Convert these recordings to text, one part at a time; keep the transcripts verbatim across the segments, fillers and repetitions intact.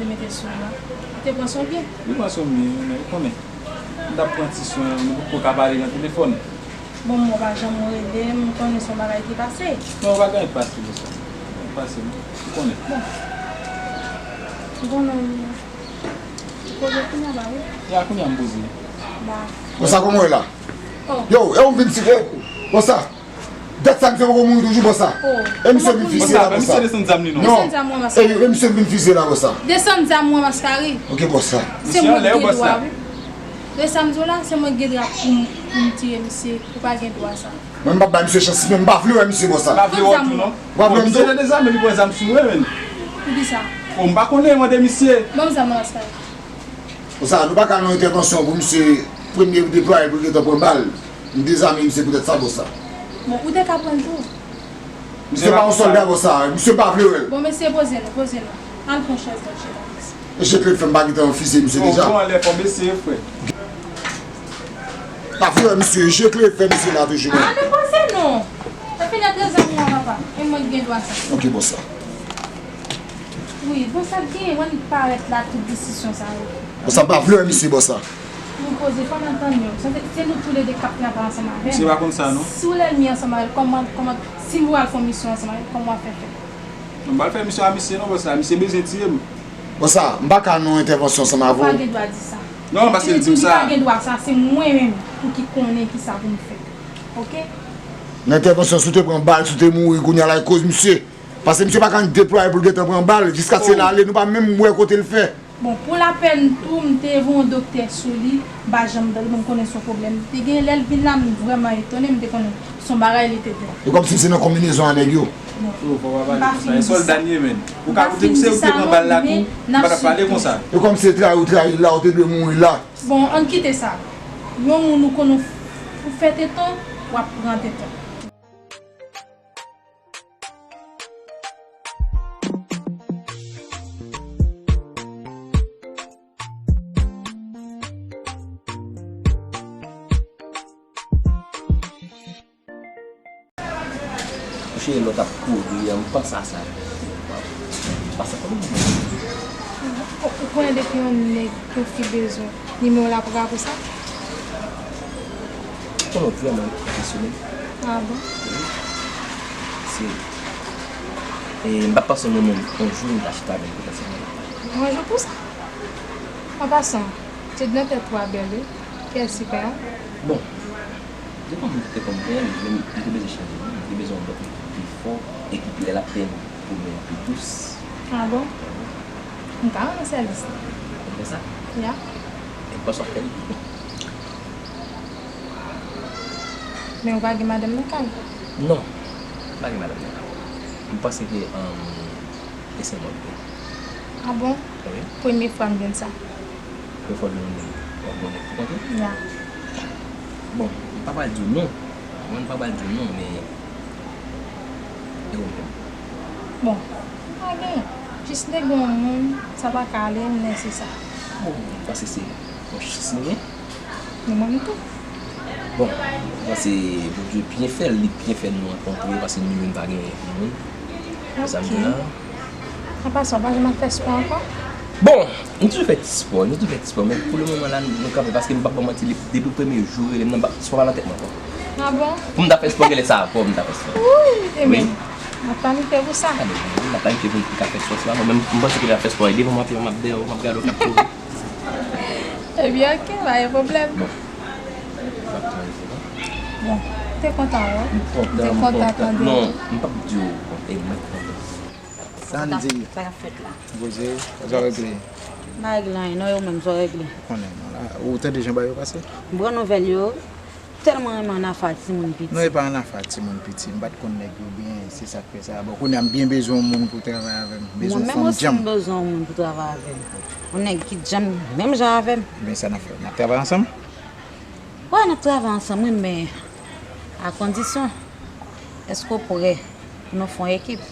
Mete sou mwen. Ou te pran swen l byen? Li pran swen m byen, wi, men ou konnen. M t ap pran ti swen, nou potko ka pale nan telefòn. Bon, mwen pa janm rele m, m konnen se yon bagay ki pase. Non, pa gen anyen k pase, bòs la. Anyen k pase, non. Ou konnen. Bon. M konnen. Ou poze kounye a, ba wi. Ya, kounye a m poze. Ba. Bòs la, kòman w ye la? Oh. Yo, e ou m vin tire. Bòs la. Dat sa misye poko mouri toujou, bòs la. Oh. E misye vin fize la, bòs la. Misye desann zam li non. Non. Desann zam mwen, e, e misye vin fize la, bòs la. Desann zam mwen, maskari. Ok, bòs la. Se mwen ki gen dwa, wi. De sa m di w la, se mwen ki gen dwa pou m, pou m tire misye. Ou pa gen dwa sa. Mwen m p ap bay misye chans, men m pa vle wè misye, bòs la. Pa vle wè tou non. Ou pa vle wè m tou? Misye te dezame, li pran zam sou mwen, menm. Poukisa? Bon, m pa konnen, mande misye. Ban m zam nan, maskari. Bòs la, nou pa ka nan entèvansyon pou misye premye deplwaye pou l gentan pran bal. M dezame misye poutèt sa, bòs la. Bon, ou te ka pran l tou. Misye pa yon sòlda, bòs la. Misye pa vle wè l. Bon, mesye, poze nou, poze nou. Al pran chèz lòt chita. Mesye klè fè m pa gentan fize misye deja. Bon, bon, anlè fò mesye, frè. Pa vle wè misye, je klè fè misye la toujou. Ah, nou poze nou. Sa fini ak dezam mwen, papa. E mwen ki gen dwa sa. Ok, bòs la. Wi, bon, sa k genyen, w annik parèt la, tout disisyon sa yo. Bòs la, m pa vle wè misye, bòs la. Nou poze, fò n ap tann yo. Se, se nou toulede k ap travay ansanm avè l. Misye pa konn sa, non. Si w lènmi ansanm avè l, kòman, kòman, si m pral fè yon misyon ansanm avè l, kòman w ap fè fè? M pral fè misyon a misye, non, bòs la. Misye bezwen tiye m. Bòs la, m pa ka nan entèvansyon ansanm avè w. Ou pa gen dwa di sa. Non, paske l di m sa. Li pa gen dwa sa, se mwen menm pou ki konnen kisa pou m fè. Ok? Nan entèvansyon, si w te pran bal, si w te mouri, kounye a la, e koz misye. Paske misye pa ka deplwaye pou l gentan pran bal, jiskaske l ale, nou pa menm wè kote l fè. Bon, pou lapèn tou, m te voye yon doktè sou li, m pa janm tande, bon, m konnen se yon pwoblèm li te gen. Lè l vin la, m vrèman etone, m te konnen se yon bagay li te gen. E kòmsi m se nan konbinezon a nèg yo. Bon, m pa fin di sa. M pa fin di sa non, men n ap fin di sa, men. E kòmsi se trayi ou trayi l la, ou te dwe mouri la. Bon, ann kite sa. Yon moun ou konnen ou fè teton, w ap pran teton. Cheri, lè w t ap kouri an, m panse a sa. Pase kòman? Ou, ou konnen depi yon nèg, yon fi bezwen, nimewo l ap raple sa? Ou konnen w vrèman enpwofesyonèl. Ah bon? Wi. Se, e m pa t panse mwen menm, yon jou m ta chita avè l potansyèlman. Yon jou pou sa? An pasan, se nan tèt ou a bèl wi. Kiyès ki fè a? Bon, depi m te konn bèl, men m te bezwen chanje, wi. M te bezwen yon lòt nèg ki pi fò e ki pi, lè l ap plenn pou mwen an pi dous. Ah bon? M ka rann sèvis la. Ou fè sa? Ya. E m panse w ap fè l. Men ou pa gen madanm nan kay? Non, m pa gen madanm nan kay. M panse ke, um, e sèl mwen ki gen. Ah bon? Wi. Premye fwa m jwenn sa. Premye fwa w jwenn yon nèg, w ap gen yon nèg pou kont ou? Ya. Bon, m pa pral di w non. Mwen, m pa pral di w non, men e ou menm. Bon, pa gen. Jis nèg yon moun, sa pa ka ale, m nèsesa. Bon, m panse se yon chans nou gen. Ni mwen menm tou. Bon, m panse Bondye byen fè l, li byen fè nou rankontre, paske nou menm pa gen moun. Sa m di la. An pasan, ou pa janm ap fè spò ankò? Bon, nou toujou fè ti spò, nou toujou fè ti spò, men pou le moman la, nou, nou kanpe, paske m p ap ba w manti, li, depi premye jou, rele m nan, spò pa nan tèt mwen ankò. Ah bon? Pou m ta fè spò, genlè sa ankò, m ta fè spò. Wi, e men, m ap planifye pou sa. Gade, m ap planifye pou m ka fè spò, se pa mwen menm, m panse ke m ap fè spò, e devan m ap, m ap dèyè w, m ap gade w k ap kouri. Ebyen, oke, pa gen pwoblèm. Bon. Bon, m te kontan wè w. M kontan, m kontan. M te kontan tande w. Non, m p ap di w, e mwen k kontan. Sa n di? Sa k ap fèt la? Poze, sa w regle? M pa regle anyen, non, yo menm, sa w regle? Ou konnen, non, la. Ou tande jan bagay yo pase? M pran nouvèl yo. Tèlman renmen ann afa timoun piti. Non, e pa ann afa timoun piti. M pa t konn nèg yo byen, se sa k fè sa. Bon, kounye a m byen bezwen yon moun pou travay avè m. Bezwen yon fanm djanm. Mwen menm osi m bezwen yon moun pou travay avè m. Yon nèg ki djanm menm jan avè m. Men sa n ap fè? N ap travay ansanm? Wi, n ap travay ansanm, wi, men a kondisyon, èske w prè pou nou fè yon ekip?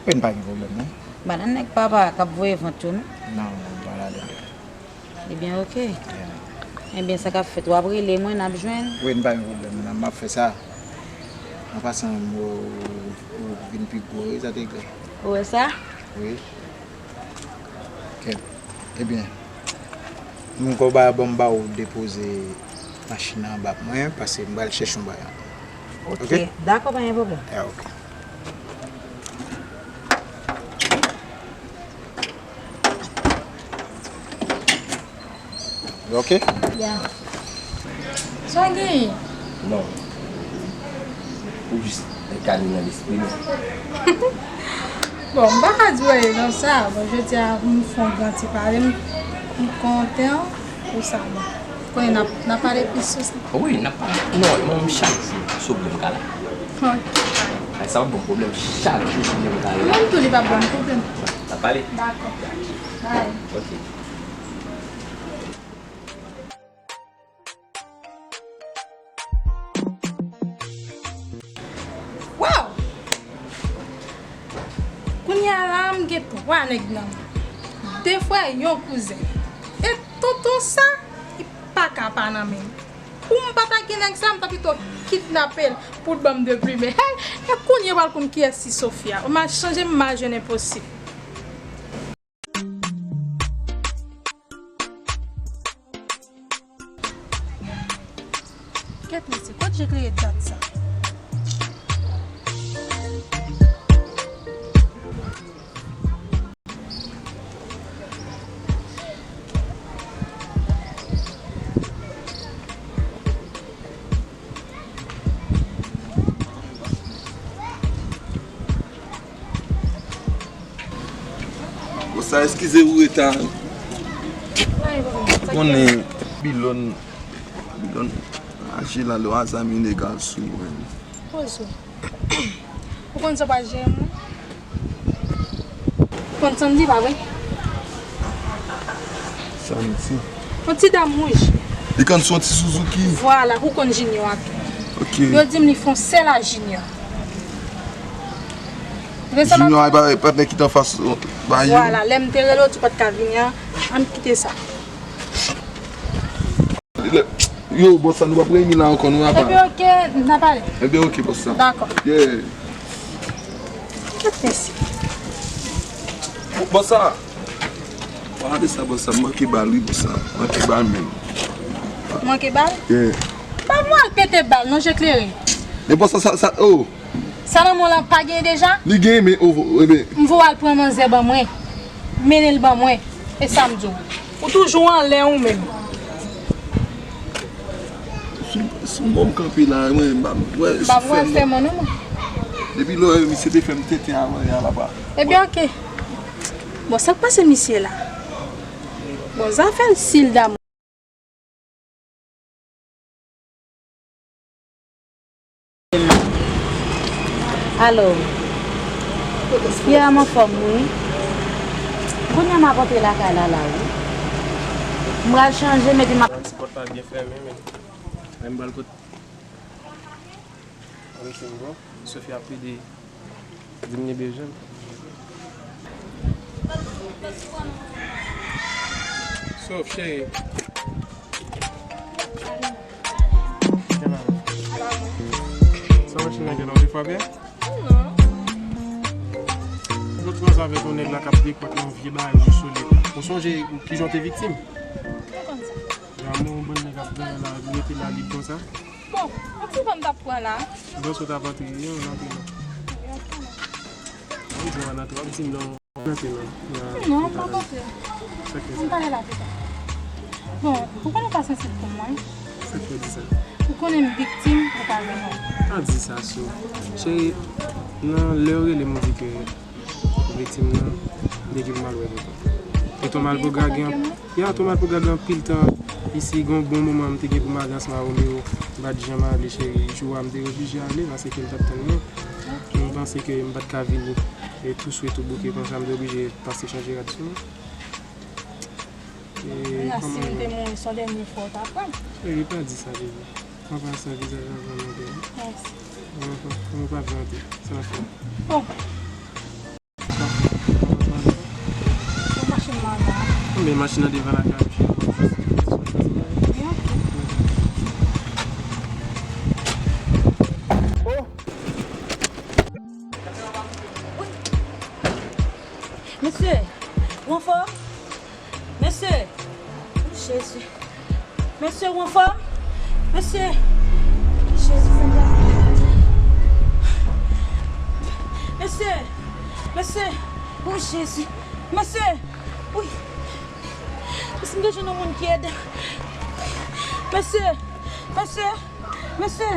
Wi, n pa gen pwoblèm, non. M pa nan nèg papa k ap voye vant yo, non. Non, non, m pa ladan. Ebyen, oke. Yeah. Ebyen, sa k ap fèt, w ap rele mwen, n ap jwenn. Wi, n pa gen pwoblèm, m ap fè sa. An pasan, ou, ou vin pi gwo, wi, sa te klè. Ou wè sa? Wi. Kèt. Ebyen, m gon bagay ban m ba ou depoze machin nan anba pou mwen, paske m pral chèche yon bagay ankò. Ok, dakò, pa gen pwoblèm. Ah, ok. Ok? Ya. Sa w genyen? Non. Ou jis kale nan lespri m. Bon, m pa ka di w anyen nan sa. Bon, jodi a, m fè yon gran ti pale, m, m kontan pou sa. Bon, kounye a n ap, n ap pale plis sou sa. Wi, n ap pale. Non, non, m chak jou, si w vle m ka la. Ok. Ay, sa p ap ban m pwoblèm, chak jou, si w vle m ka la. Mwen tou, li p ap ban m pwoblèm. N ap pale? Dakò. Bye. Ok. Waw! Kounye a la, m gen twa nèg nan men m. De frè, yon kouzen. E tonton sa, li pa ka pa nan men m. Pou m pa ta gen nèg sa, m ta pito kidnape l pou l ban m de plimen. E kounye a, pral konn kiyès ki Sofia. M a chanje, m a jwenn enposib. Kèt mesye, kot je kreye dat sa? Bon, sa eskize pou reta. Konnen Bilòn, Bilòn aji la, lè w a zam ilegal sou mwen. Poze w. Ou konn sa w pa jere mwen? Ou konn Sandy, pa vre? Sandy. Yon ti dam wouj. Li konn sou yon ti Suzuki. Vwala, ou konn Junior a tou. Ok. Yo di m li fè yon sèl a Junior. Junior a pa, pa nèg ki t anfas, ba yo. Vwala, lè m te rele w, ou di w pa t ka vini an, ann kite sa. Yo, bòs sa, nou p ap reyini la ankò, nou apa. Ebyen, ok, n a pale. Ebyen, ok, bòs sa. Dakò. Yeah. Kèt mesye. Bòs sa. Gade sa, bòs sa, manke bal, wi, bòs sa. Manke bal menm. Manke bal? Yeah. Pa pral pete bal, non, je klere. Men bòs sa, sa, sa, oh. Sa nan men w lan pa genyen deja? Li genyen, men, oh, oh, ebyen. M voye al pran manzè ban mwen. Mennen l ban mwen. E sa m di w. Ou toujou anlè ou menm. Si, si m bon m kanpe la, mwen, m pa wè. M pa wè fè mwen non, mwen. Depi lè w wè misye te fè m tenten avan yè a la pa. Ebyen, ok. Bon, sa k pase misye la? Bon, zafè l si l damou. Alo. Pierre, m anfòm, wi. Kounye a m ap antre lakay la, la, wi. M pral chanje, mete m ap... Ti pòt la byen fèmen, men. Ay, m pral kote. Ann fin bon. Sophie ap plede di m li bezwen m. Sof, cheri. Sa machin nan gen lòt de fwa byen? Non. Ou konn kòz avèk yon nèg la k ap dekòt yon vye bagay ou sou li. Ou sonje kijan w te viktim? Mwen konn sa. Lanmou yon bann nèg ap pran la, mete la lib konsa. Bon, yon ti van m t ap pran la. Bon, si w t ap antre, yon antre non. Wi, antre non. Ou di w antre, w ap di m non. Antre non. Non, m p ap antre. Sa k fè sa? M pale la pita. Bon, ou konnen w pa sansib pou mwen. Sa k fè w di sa? Ou konnen m viktim, ou pa vin non. Pa di sa, Sof. Cheri, nan lè w rele m, ou di ke viktim nan, m te gen pou m al wè tonton. Tonton Malpougra gen, ya, tonton Malpougra gen anpil tan isi, gen yon bon moman m te gen pou m ale ansanm a Romeo, m pa t janm ale, cheri. Jou a m te oblije ale, paske m t ap tann nou. M panse ke m pa t ka vini, e tou swe tou bouke konsa, m te oblije pase chanje rad sou nou. E, kòman si m te mouri, se yon dènye fwa w ta pran m. Cheri, pa di sa, bebe. Anvan sa, vizaj la vrèman bèl. Mèsi. Anvan, anvan pa vante. Sa fè. Bon. Bon, machin nan la. Men machin nan devan lakay ou, cheri. Byen, ok. Mesye, ou anfòm? Mesye! O Jezi! Mesye, ou anfòm? Mesye! Jezi, Seyè! Mesye! Mesye! O Jezi! Mesye! Wi! Mesye, m te jwenn yon moun ki ede. Mesye! Mesye! Mesye!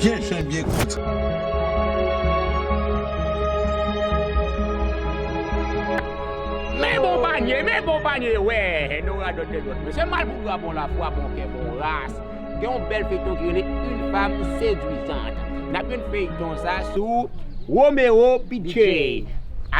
Byen chen, byen kout. Men bon panye, men bon panye, wè, nou radòt de lòt. Mesye, mal pou bra, bon lafwa, bon kè, bon ras. Gen yon bèl feyton ki rele Une femme séduisante. N ap jwenn feyton sa sou Romero Bidjè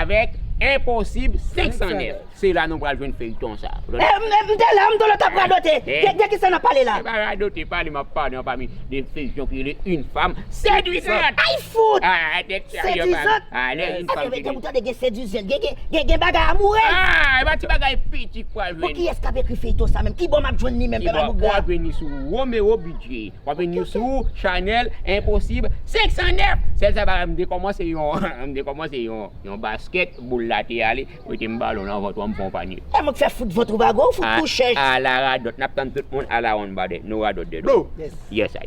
avèk Enposib senk san nèf. Se la nou pral jwenn feyton sa. Eh, m, m te la, m te la, t ap radote. Eh. De, de ki sa n ap pale la? Se pa radote, pale, m ap pale anpami de feyton ki rele Une femme séduisante. Ay, fout! Ah, tèt serye, pa. Séduisante? Ah, lè une femme séduisante. Ou tande gen séduisante, gen, gen, gen, gen bagay amourèz. Ah, e pa ti bagay piti k pral jwenn. Bon, kiyès k ap ekri feyton sa menm? Ki bò m ap jwenn li menm, pè Malbouk Gra? W ap jwenn li sou Romero Bidjè. W ap jwenn li sou chanèl Enposib senk san nèf. Sèl sa, bagay, m te kòmanse yon, m te kòmanse yon, yon baskèt, boul la te ale, mete m balon nan vant ou, m fè yon panye. E mwen k fè fout vant ou bago, fout kou chèch. A la radòt, n ap tann tout moun a la one body, nou radòt de lòt. Yes, I.